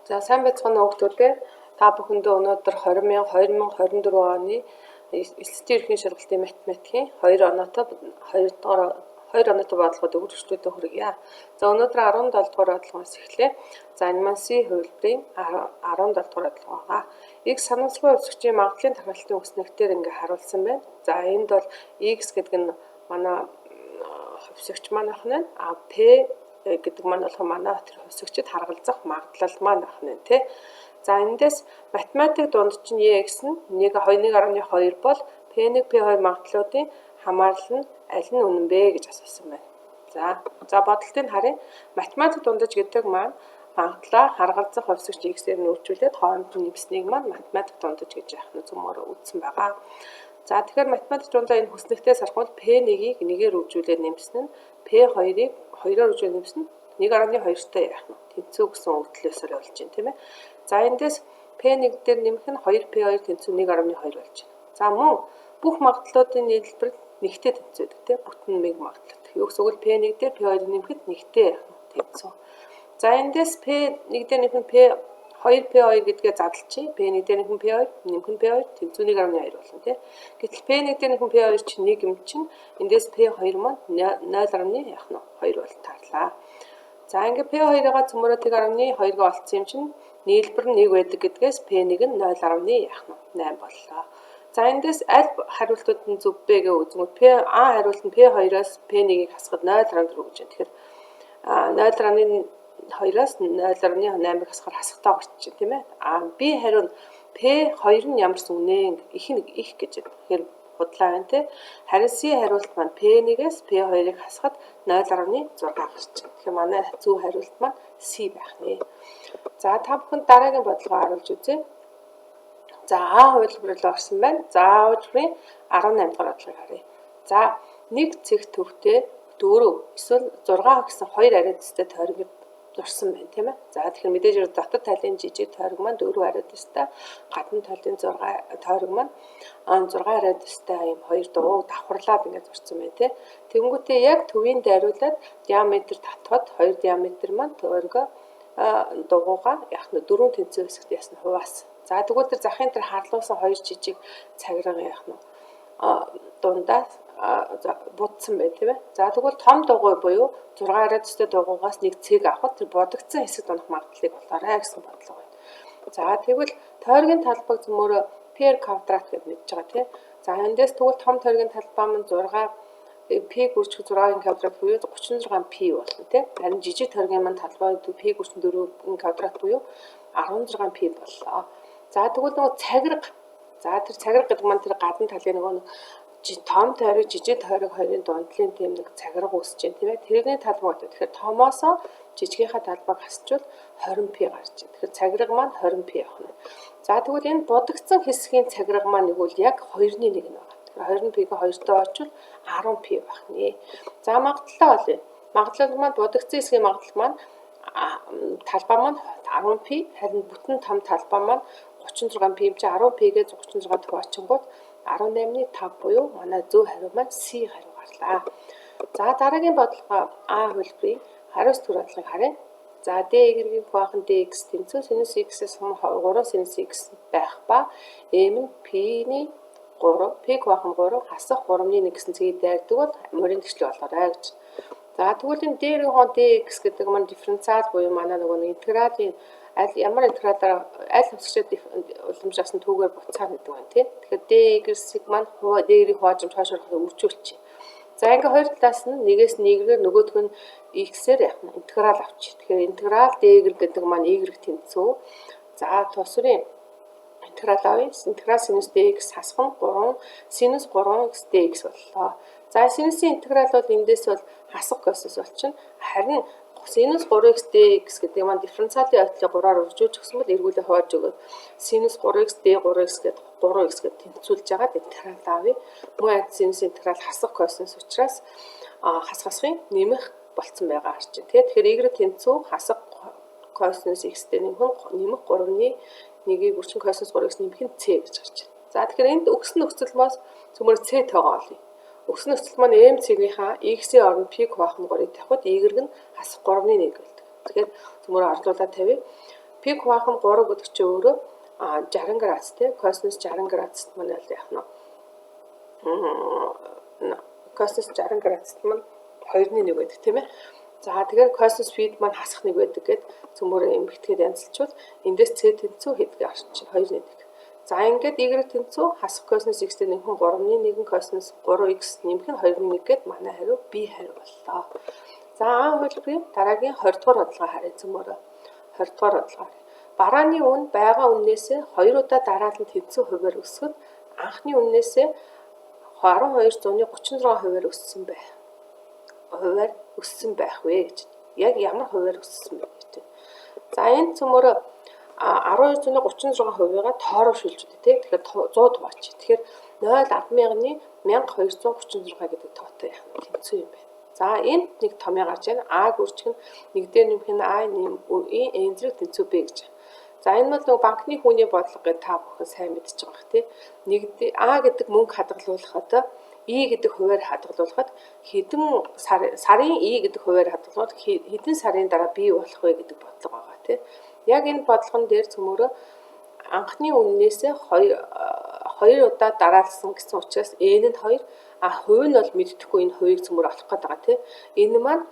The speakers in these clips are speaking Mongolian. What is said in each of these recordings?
За, сайн байцгаана уу, хүүхдүүдээ. Та бүхэндээ өнөөдөр 2024 оны элсэлтийн ерөнхий шалгалтын математикийн 2 оноотой 2 дугаар 2 оноотой бодлогод өгөх хүчлүүдээ хүргье. За, өнөөдөр 17 дугаар бодлогоос эхлэе. За, энэ маань C хувилбарын 17 дугаар бодлого байгаа. X санамсаргүй хувьсгчийн магадлалын тохиолдлын өснөгтөр ингээ харуулсан байна. За, энд бол X гэдэг нь манай хувьсгч маань ах нь, а P гэдэг маань болохоор манай тэр хувьсгчид харгалзах магадлал маань ах нь, тий. За, эндээс математик дунд чинь EX нь 1 1.2 бол P1 P2 магадлалуудын хамаарал нь аль нь үнэн бэ гэж асуусан байна. За, бодолтыг харъя. Математик дундаж гэдэг маань магадлалаа харгалзах хувьсгч X-ээр нь үржүүлээд хооронд нь нэмснийг маань математик дундаж гэж яах нь цөмөр үзсэн байгаа. За, тэгэхээр математик дундаа энэ хүснэгтээ сархвал P1-ийг 1-ээр үржүүлээд нэмсэн нь P2-ыг 2-оор үржүүлээд нэмсэн нь 1.2-тай яах нь тэнцүү гэсэн өгдлөөсөө болж байна, тийм ээ. За, эндээс P1 дээр нэмэх нь 2P2 тэнцүү 1.2 болж байна. За, мөн бүх магадлалуудын нийлбэр нэгтэй тэнцүү гэдэг, тийм, бүтэн нэг магадлал. Юу гэсэн үг вэ? P1 дээр P2 нэмэхэд нэгтэй тэнцүү. За, эндээс P1 дээр нэмэх нь P 2P2 гэдгээ задлчих. P1 дээр нэмэх нь P2 нэмэх нь P2 тэнцүү 1.2 болно, тийм. Гэтэл P1 дээр нэмэх нь P2 чинь 1 юм чинь эндээс P2 маань 0.2 яах нь 2 бол таарлаа. За, ингээ P2-гаа цөмөрөө 1.2-ыг олцсон юм чинь нийлбэр нь 1 байдаг гэдгээс P1 нь 0.8 яах нь 8 боллоо. За, эндээс аль хариултууд нь зөв бэ гэж үзэнгүүт P А хариулт нь P2-оос P1-ийг хасахад 0.4 гэж байна. Тэгэхээр 0.2-оос 0.8-ыг хасахаар хасахтаа гарч чинь, тийм ээ. А B хариу нь P2 нь ямарсан үнэ их нэг их гэж байна. Тэгэхээр худлаа байна, тий. Харин C хариулт маань P1-ээс P2-ыг хасахад 0.6 гарч байна. Тэгэхээр манай зөв хариулт маань C байх нэ. За, та бүхэнд дараагийн бодлогоо харуулж үзье. За, А хувилбар руу орсон байна. За, А хувилбарын 18 дугаар бодлогыг харъя. За, нэг цэг төвтэй 4 эсвэл 6 гэсэн хоёр ариадстай тойрог зурсан байна, тийм ээ. За, тэгэхээр мэдээж дотор талын жижиг тойрог маань 4 ариадстай, гадна талын 6 тойрог маань 6 ариадстай ийм хоёр дугуйг давхарлаад ингээд зурсан байна, тийм. Тэнгүүтээ яг төвийн дайруулад диаметр татхад хоёр диаметр маань тойрогоо дугуйгаа яг нь дөрвөн тэнцүү хэсэгт ясна хуваасан. За, тэгвэл тэр захын тэр харлуусан хоёр жижиг цагирга яах нь дундаа будсан байна, тийм ээ. За, тэгвэл том дугуй буюу 6 радиустай дугуйгаас нэг цэг авахад тэр бодогдсон хэсэгт унах магадлалыг олоорой гэсэн бодлого байна. За, тэгвэл тойргийн талбайг зөмөрөө pi r квадрат гэж мэдж байгаа, тийм. За, эндээс тэгвэл том тойргийн талбай маань 6 пи гүржих 6-ын квадрат буюу 36 пи болно, тийм. Харин жижиг тойргийн маань талбай пи гүржих 4-ийн квадрат буюу 16 пи боллоо. За, тэгвэл нөгөө цагирга. За, тэр цагирга гэдэг маань тэр гадна талын нөгөө том тойрог, жижиг тойрог хоёрын дундлын тийм нэг цагирга үүсэж байна, тийм ээ. Тэрний талбай гэдэг. Тэгэхээр томоосоо жижигийнхаа талбайг хасчвал 20 пи гарч байна. Тэгэхээр цагирга маань 20 пи явах нь. За, тэгвэл энэ будагдсан хэсгийн цагирга маань нэг бол яг 2-ны 1 нь байна. Тэгэхээр 20 пи-г 2-той очвол 10 пи байх нэ. За, магадлалаа олъё. Магадлал маань будагдсан хэсгийн магадлал маань талбай маань 10 пи, харин бүтэн том талбай маань 36 пи юм чи 10 пи-гээ 36 хуваачингууд 18-ны 5 буюу манай зөв хариу маань C хариу гарлаа. За, дараагийн бодлого А хувилбарын 29 түр бодлогыг харъя. За, d-ийн хуваах нь dx тэнцүү синус x-ээс 3 синус x байх ба m нь p-ний 3 p хуваах нь 3 хасах 3-ны 1 гэсэн цэгийг дайрдаг бол морин тэгшлэг олоорой гэж. За, тэгвэл энэ d-ийн хоон dx гэдэг маань дифференциал буюу манай нөгөө интегралийн аль ямар интегралаар аль хувьсгчид уламжлаас нь түүгээр буцаана гэдэг байна, тий. Тэгэхээр d-ийг маань d-ийг хувааж хойш ороход үржүүлчих. За, ингээ хоёр талаас нь нэгээс нэгээр, нөгөөх нь x-ээр яах нь интеграл авчих. Тэгэхээр интеграл d гэдэг маань y тэнцүү. За, тусрын интеграл авъя. Интеграл синус dx хасах нь 3 синус 3x dx боллоо. За, синусийн интеграл бол эндээс бол хасах косинус болчихно. Харин синус 3x dx гэдэг маань дифференциалын ойтлыг 3-аар үржүүлж өгсөн бол эргүүлээ хувааж өгөөд синус 3x d3x гэдэг 3x гэдэг тэнцвүүлж байгаад интеграл авъя. Мөн адил синус интеграл хасах косинус учраас хас хасахын нэмэх болцсон байгаа харж байна. Тэгэхээр y тэнцүү хасах косинус x-тэй нэмэх 3-ны 1-ийг үрчин косинус 3x нэмэх нь c гэж гарч байна. За, тэгэхээр энд өгсөн нөхцөл маас цөмөр c тоогоо олъё. Өгсөн нөхцөл маань m цэгийнхаа x-ийн оронд p хуваах нь 3-ыг тавихад y нь хасах 3-ны 1 болдог. Тэгэхээр цөмөр орлуулаад тавья. P-г хуваах нь 3 гэдэг чинь өөрөө 60 градус тий. Косинус 60 градуст маань бол яах нь косинус 60 градуст маань 2-ны 1 байдаг тийм ээ. За тэгэхээр косинус фид маань хасах 1 байдаг гэд цөмөрөө эмхтгээд янзлчвал эндээс c тэнцүү хэдгээ орчин чинь 2-ны 1. За ингээд y тэнцүү хасах косинус x-тэй нэмэх нь 3-ны 1 косинус 3x нэмэх нь 2-ны 1 гэд манай хариу b хариу боллоо. За А хувилбарын дараагийн 20 дугаар бодлогоо харъя цөмөрөө. 20 дугаар бодлогоо. Барааны үн байгаа үннээсээ 2 удаа дараалан тэнцүү хувиар өсөхөд анхны үннээсээ 12.36 хувиар өссөн байх. Хувиар өссөн байх вэ гэж. Яг ямар хувиар өссөн бэ гэж. За энэ цөмөрөө 12.36 хувигаа тоороо шилжүүлдэг тий. Тэгэхээр 100 хуваач. Тэгэхээр 0.10-ны 1236 гэдэг тоотой яах нь тэнцүү юм байна. За энд нэг томьёо гарч байна. А гүрчих нь 1 дээр нэмэх нь А нэмэх n зэрэг тэнцүү Б гэж. За энэ бол нөгөө банкны хүүний бодлого гэж та бүхэн сайн мэдчихэж байгаа бох тий. Нэг А гэдэг мөнгө хадгалуулахад И гэдэг хувиар хадгалуулахад хэдэн сар сарын И гэдэг хувиар хадгалуулахад хэдэн сарын дараа бий болох вэ гэдэг бодлого байгаа тий. Яг энэ бодлогон дээр цөмөрөө анхны үннээсээ 2 удаа дараалсан гэсэн учраас n нь 2, а хувь нь бол мэддэхгүй, энэ хувийг цөмөр олох гээд байгаа тий. Энэ маань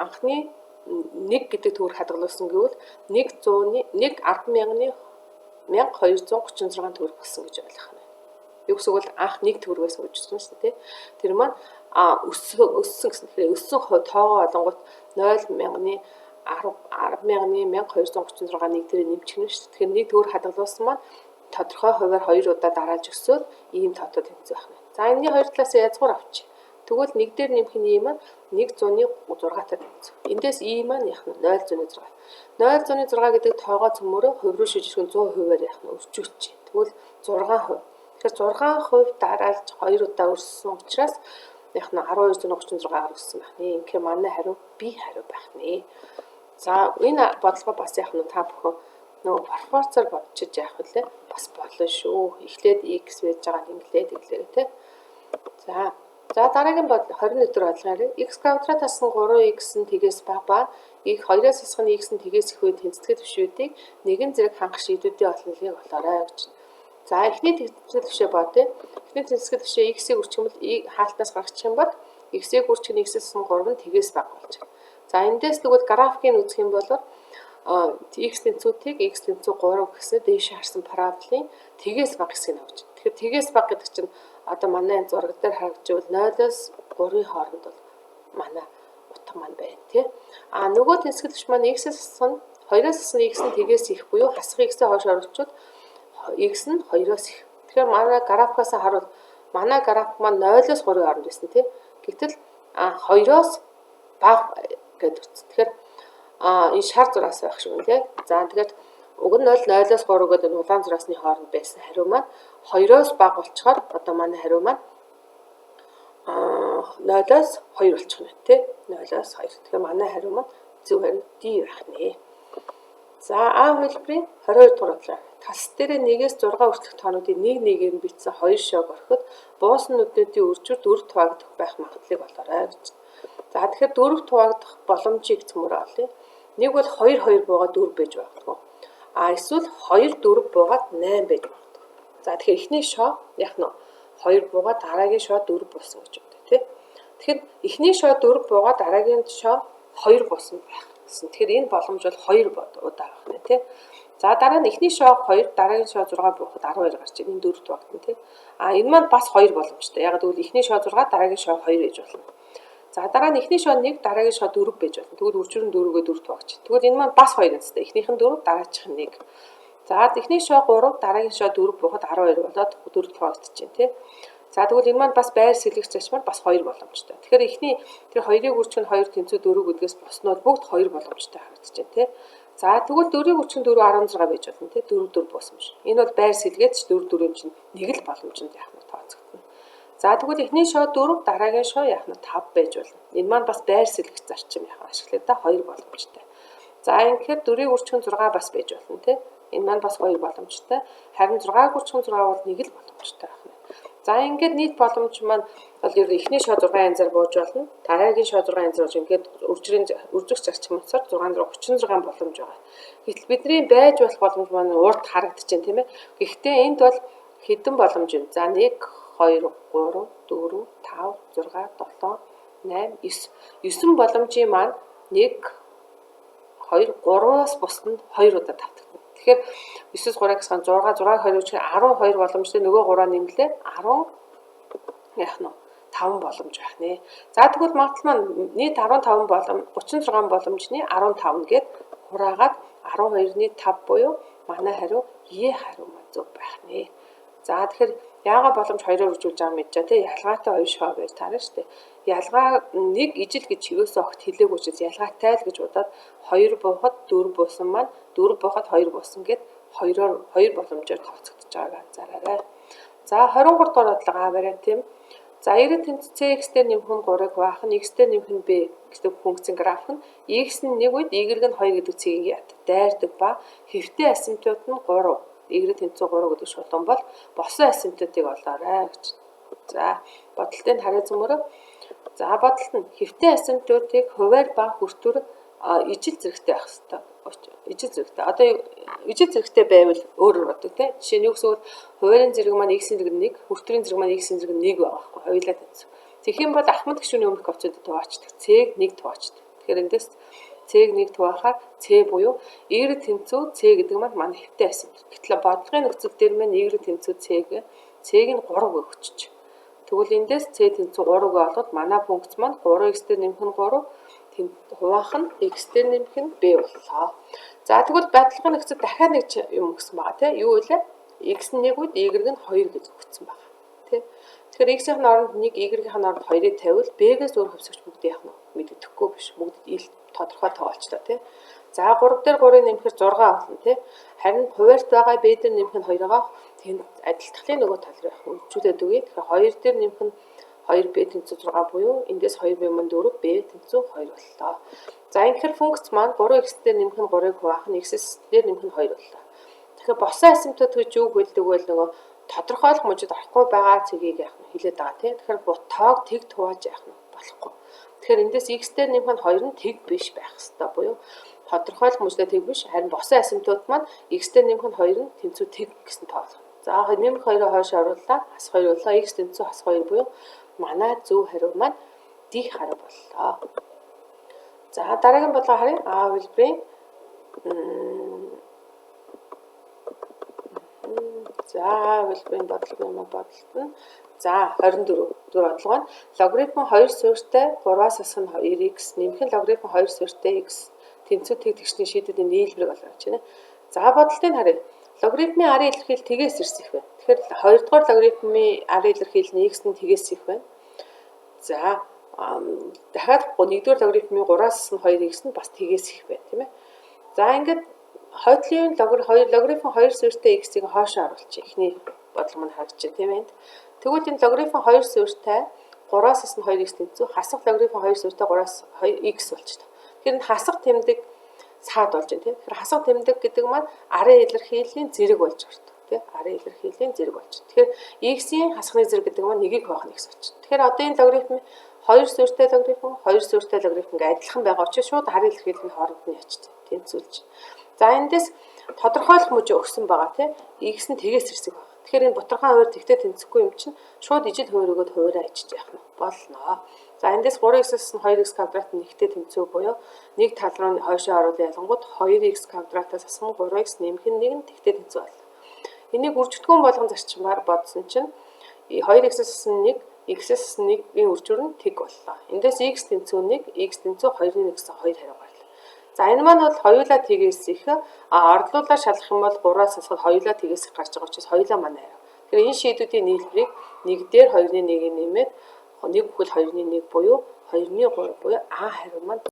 анхны 1 гэдэг төгрөг хадгалуулсан гэвэл 100-ны 1 10 мянганы 1236 төгрөг болсон гэж ойлгох нь. Юу гэсэн үг бол анх 1 төгрөгөөс үүссэн шүү дээ. Тэр маань өссөн гэсэн. Тэгэхээр өссөн тоогоо олонгууд 0 мянганы 10 10 мянганы 1236 нэг дээр нэмчих нь шүү дээ. Тэгэхээр нэг төгрөг хадгалуулсан маань тодорхой хувиар 2 удаа дараалж өсөөд ийм тоотой тэнцүү байх нь. За энэний хоёр талаас язгуур авчих. Тэгвэл 1 дээр нэмэх нь ийм маань 106-тай тэнцүү. Эндээс ийм маань яах нь 0.6. 0.6 гэдэг тоогоо цөмөрөө хувь руу шижирхэн 100 хувиар яах нь өрчүүлчих. Тэгвэл 6%. Тэгэхээр 6% дараалж 2 удаа өрссөн учраас яг нь 12.36-аар өссөн байх нэ. Үнэхээр манай хариу B хариу байх нэ. За энэ бодлогоо бас яг нь та бүхэн нөгөө пропорцоор бодчиж яах вүлээ бас болно шүү. Эхлээд x байж байгаа нь инглээд иглээ тий. За дараагийн бодол 21 дэх бодлогоор x квадрат хассан 3x нь тэгээс бага ба x 2-оос хасах нь x нь тэгээс их үе тэнцэтгэл түвшүүдийг нэгэн зэрэг хангах шийдвүүдийн олонлогийг олоорой гэж. За эхний тэнцэтгэл түвшээ бодъё. Эхний тэнцэтгэл түвшээ x-ийг үрчгэмэл хаалтаас гаргачих юм бол x-ийг үрчих нь x-ээс 3 нь тэгээс бага болж байна. За эндээс тэгвэл графикийг үзэх юм бол x тэнцүү тэг, x тэнцүү 3 гэсэн дээш харсан параболын тэгээс бага хэсгийг авч. Тэгэхээр тэгээс бага гэдэг чинь одоо манай энэ зураг дээр харагдж байвал 0-оос 3-ын хооронд бол манай утга маань байна тий. А нөгөө тэнцэтгэл маань x-ээс хасах нь 2-оос хасах нь x нь тэгээс их буюу хасах x-ээ хойш оруулчвал x нь 2-оос их. Тэгэхээр манай графикаас харуул манай график маань 0-оос 3-ын хооронд байсан тий. Гэтэл 2-оос бага гэдэг үтс. Тэгэхээр энэ шар зураас байх шиг байна тий. За тэгэхээр уг нь 0-оос 3 гэдэг улаан зураасны хооронд байсан хариу маань 2-оос бага болчоор одоо манай хариу маань 0-оос 2 болчих нь тий. 0-оос 2. Тэгэхээр манай хариу маань зөв хариу D байх нэ. За А хувилбарын 22 дугаар бодлого. Тас дээрээ 1-ээс 6 хүртэлх тоонуудыг нэг нэгээр нь бичсэн хоёр шоог орхиод буусан нүднүүдийн үржвэр 4 хуваагдах байх магадлалыг олоорой гэж. За тэгэхээр 4 хуваагдах боломжийг цөмөр олъё. Нэг бол 2 2 буугаад 4 байж магадгүй. А эсвэл 2 4 буугаад 8 байж магадгүй. За тэгэхээр эхний шоо яг нь 2 буугаад дараагийн шоо 4 буусан гэж бодъё тий. Тэгэхээр эхний шоо 4 буугаад дараагийн шоо 2 буусан байх гэсэн. Тэгэхээр энэ боломж бол 2 удаа байх нэ тий. За дараа нь эхний шоо 2, дараагийн шоо 6 буухад 12 гарч ирнэ. Энэ 4 хуваагдана тий. А энэ маань бас 2 боломжтой. Яг гэвэл эхний шоо 6, дараагийн шоо 2 байж болно. За дараа нь эхний шоо 1, дараагийн шоо 4 байж болно. Тэгвэл үржвэр нь 4-өө 4 хуваагч. Тэгвэл энэ маань бас 2 янзтай. Эхнийх нь 4, дараачих нь 1. За эхний шоо 3, дараагийн шоо 4 буухад 12 болоод 4 хуваагдчихэв тий. За тэгвэл энэ маань бас байр сэлгэх зарчмаар бас 2 боломжтой. Тэгэхээр эхний тэр 2-ыг үржих нь 2 тэнцүү 4 гэдгээс босноод бүгд 2 боломжтой харагдаж байна тий. За тэгвэл 4-ыг үржих нь 4 16 байж болно тий. 4 4 буусан биш. Энэ бол байр сэлгээд ч 4 4 юм чинь нэг л боломжинд яах нь тооцогдно. За тэгвэл эхний шоо 4, дараагийн шоо яах нь 5 байж болно. Энэ маань бас байр сэлгэх зарчим яах ашиглая да 2 боломжтой. За ингэхээр 4-ыг үржих нь 6 бас байж болно тий. Энэ маань бас 2 боломжтой. Харин 6-ыг үржих нь 6 бол нэг л боломжтой байх нь. За ингээд нийт боломж маань бол ер нь эхний шоо 6 янзаар бууж болно. Дараагийн шоо 6 янзаар бууж ингээд үржих зарчим утсаар 6 36 боломж байгаа. Гэтэл бидний байж болох боломж маань урд харагдаж байна, тийм ээ. Гэхдээ энд бол хэдэн боломж юм? За 1 2 3 4 5 6 7 8 9. 9 боломжийн маань 1 2 3-аас бусд нь 2 удаа тавтагдана. Тэгэхээр 9-с 3 гэсэн 6 6 2 гэхээр 12 боломжтой, нөгөө 3 нэмлээ 10 яах нь 5 боломж байх нэ. За тэгвэл магадлал маань нийт 15 боломж 36 боломжны 15 гээд хураагаад 12-ны 5 буюу манай хариу Е хариу маань зөв байх нэ. За тэгэхээр яагаад боломж 2-оор үржүүлж байгаа мэдж байгаа тий, ялгаатай хоёр шоо байж таарна шүү дээ. Ялгаа нэг ижил гэж ерөөсөө огт хэлээгүй учраас ялгаатай л гэж бодоод 2 буухад 4 буусан маань 4 буухад 2 буусан гэд 2-оор 2 боломжоор тооцогдож байгааг анзаараарай. За 23 дугаар бодлого А вариант юм. За 90 тэнцүү CX дээр нэмэх нь 3-ыг хуваах нь x дээр нэмэх нь b гэдэг функцийн граф нь x нь 1 үед y нь 2 гэдэг цэгийг дайрдаг ба хэвтэй асимптот нь 3 y тэнцүү 3 гэдэг шулуун бол босон асимптотыг олоорой гэж. За бодолтыг харъя зөмөрөө. За бодолт нь хэвтэй асимптотыг хувиар ба хүртүр ижил зэрэгтэй байх ёстой. Ижил зэрэгтэй. Одоо ижил зэрэгтэй байвал өөрөөр боддог тийм. Жишээ нь юу гэсэн үг, хувиарын зэрэг маань x-ийн зэрэг 1, хүртүрийн зэрэг маань x-ийн зэрэг 1 байгаа байхгүй, хоёулаа тэнцүү. Тэгэх юм бол ахмад гишүүний өмнөх коэффициентд хуваачдаг. C-г 1 хуваачдаг. Тэгэхээр эндээс C-г 1 хуваахаар C буюу Y тэнцүү C гэдэг маань манай хэвтэй асимптот. Гэтэл бодлогын нөхцөл дээр маань Y тэнцүү C-г C-г нь 3 гэж өгчөж. Тэгвэл эндээс C тэнцүү 3 гэж олоход манай функц маань 3x дээр нэмэх нь 3 хуваах нь x дээр нэмэх нь b боллоо. За тэгвэл бодлогын нөхцөл дахиад нэг юм өгсөн байгаа тийм. Юу вэ? X нь 1 үед y нь 2 гэж өгсөн байгаа. Тийм. Тэгэхээр x-ийн оронд 1, y-ийн оронд 2-ыг тавиул b-гээс өөр хувьсагч бүгд яах нь мэддэхгүй биш. Бүгд ил тодорхой тоолчлоо тий. За 3 дээр 3-ыг нэмэхээр 6 болно тий. Харин хуваарьт байгаа b дээр нэмэх нь 2-оогоо тэнд адилтгалын нөгөө тал руу үржүүлээд өгье. Тэгэхээр 2 дээр нэмэх нь 2b тэнцүү 6 буюу эндээс 2b мөн 4 b тэнцүү 2 боллоо. За ингэхээр функц маань 3x дээр нэмэх нь 3-ыг хуваах нь x дээр нэмэх нь 2 боллоо. Тэгэхээр босон асимптот гэж юу хэлдэг вэ? Нөгөө тодорхойлох мужид орохгүй байгаа цэгийг яах нь хэлээд байгаа тийм. Тэгэхээр тоог тэг хувааж яах нь болохгүй. Тэгэхээр эндээс x дээр нэмэх нь 2 нь тэг биш байх ёстой буюу тодорхойлох мужлаа тэг биш. Харин босон асимптот маань x дээр нэмэх нь 2 нь тэнцүү тэг гэсэн тоолох. За нэмэх 2-оо хойш орууллаа. Хас 2 боллоо. X тэнцүү хас 2 буюу манай зөв хариу маань D хариу боллоо. За дараагийн бодлого харъя. А хувилбарын за хувилбарын бодлого нэмэх бодолт нь за 24 дугаар бодлого нь логарифм 2 суурьтай 3-аас хасах нь 2x нэмэх нь логарифм 2 суурьтай x тэнцүү тэг тэгшний шийдвүүдийн нийлбэрийг олно гэж байна. За бодолтыг харъя. Логарифмын арын илэрхийлэл тэгээс ирсэн их байна. Тэгэхээр 2 дугаар логарифмын арын илэрхийлэл нь x нь тэгээс их байна. За дахиад 1 дугаар логарифмын 3-аас нь 2x нь бас тэгээс их байна, тийм ээ. За ингээд хойдлын логарифм 2 суурьтай x-ийг хоошоо оруулчих. Эхний бодлого маань харагдаж байна, тийм ээ. Тэгвэл энэ логарифм 2 суурьтай 3-аас нь 2x тэнцүү хасах логарифм 2 суурьтай 3-аас 2x болчихдог. Тэгэхээр энэ хасах тэмдэг саад болж байна, тийм. Тэгэхээр хасах тэмдэг гэдэг маань арын илэрхийллийн зэрэг болж ордог, тийм. Арын илэрхийллийн зэрэг болж. Тэгэхээр x-ийн хасхны зэрэг гэдэг маань нэгийг хуваах нь x болчихно. Тэгэхээр одоо энэ логарифм 2 суурьтай логарифм 2 суурьтай логарифм ингээ адилхан байгаа учраас шууд арын илэрхийлэл нь хооронд нь ячиж тэнцвүүлж. За эндээс тодорхойлох мужи өгсөн байгаа, тийм. X нь тэгээс ирсэг байна. Тэгэхээр энэ бутархайн хуваар тэгтээ тэнцэхгүй юм чинь шууд ижил хуваар өгөөд хуваараа ичиж яах нь болно. За эндээс 3x-ээс нь 2x квадрат нь нэгтэй тэнцүү буюу нэг тал руу хойшоо оруулах ялангууд 2x квадратаас асхан 3x нэмэх нь 1 нь тэгтээ тэнцүү болно. Энийг үржигдэхүүн болгон зарчмаар бодсон чинь 2x-ээс нь 1, x-ээс 1-ийн үржүүр нь тэг боллоо. Эндээс x тэнцүү 1, x тэнцүү 2-ын 1 гэсэн 2 хариу гарлаа. За энэ маань бол хоёулаа тэгээс их, орлуулаар шалгах юм бол 3-аас асахад хоёулаа тэгээс их гарч байгаа учраас хоёулаа манай хариу. Тэгэхээр энэ шийдвүүдийн нийлбэрийг 1 дээр 2-ны 1-ийг нэмээд 1 бүхэл 2-ны 1 буюу 2-ны 3 буюу А хариу маань